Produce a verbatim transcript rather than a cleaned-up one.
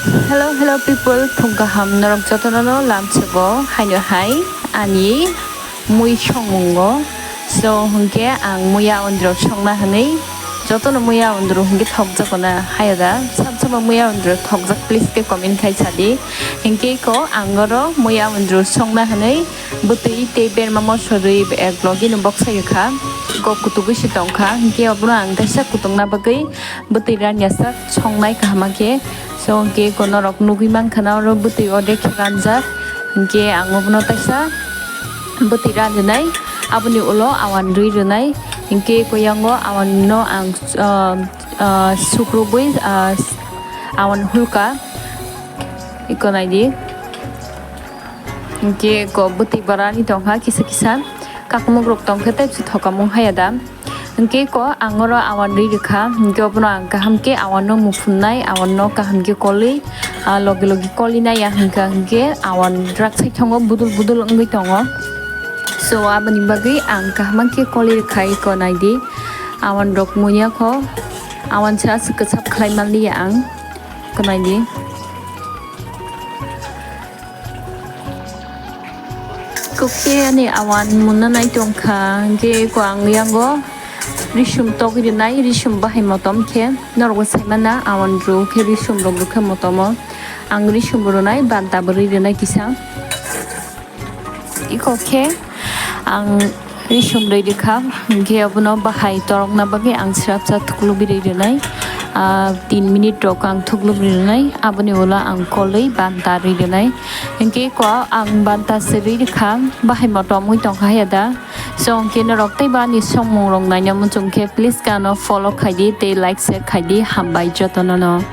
Hello, hello people, phung kaham norok jotono no lamsogo haino hai ani mui songmungo. So, hwnkhe ang muya undro songna hwnwi, jotono muya undro hwnkhe thokjago na haya da? Sab sama muya undro thokjak, please khe comment khai sadi. Hwnkhe ko ang oro muya undro songna hwnwi bwtwi tei berma mosodwi ek logi no boksayo kha. Ko kutugwi se tongkha, hwnkhe obono ang kaisa kutungna bagwi bwtwi ranya sak songnai kaham khe. So hwnkhe ko norok nugwi mankha na oro bwtwi odek khe ranjak, hwnkhe ang obono taisa bwtwi ranjwnai, aboni ulo awan rwi rwnai, hwnkhe ko yango awan no ang, ah, ah, sukrubwi, ah, awan hulka iko naidi. Hwnkhe ko bwtwi barani tongkha kisa kisa, kakmuk rok tongkhe tei bwswk thokamung haya da. Hwnkhe ko ang oro awan rwi rwkha, hwnkhe obono ang kaham khe awan no muphunai, awan no kaham khe kolwi, ah, logi logi koli nai ya hwnkha, hwnkhe awan rak sai thongo budul budul wngwi tongo. So aboni bagwi ang kaham khe kolwi rwkha, iko naidi awan rok muya kho, awan sa aswk kwchap khlai manliya ang, iko naidi. Kokhe ani awan munna nai tongkha, hwnkhe ko ang yango risum togwi rwnai, risum bahai motom khe norokbo saimana, awan rw khe risum rok rw khe motomo. Ang risum rwnai, banta bo rwi rwnai kisa. Iko khe ang risum rwi rwkha, hwnkhe obono bahai torokna bagwi ang srapsa thuklubwi rwi rwnai. Ah, tin minute rok ang thuklubwi rwnai, aboni ulo ang kolwi banta rwi rwnai. Hwnkhe ko ang banta se rwi rwkha, bahai motom wngwi tongkha haya da. So hwnkhe norok teibo ani songmung rok naina muchung khe please khe ano follow khaidi tei like share khaidi, hambai jotono no.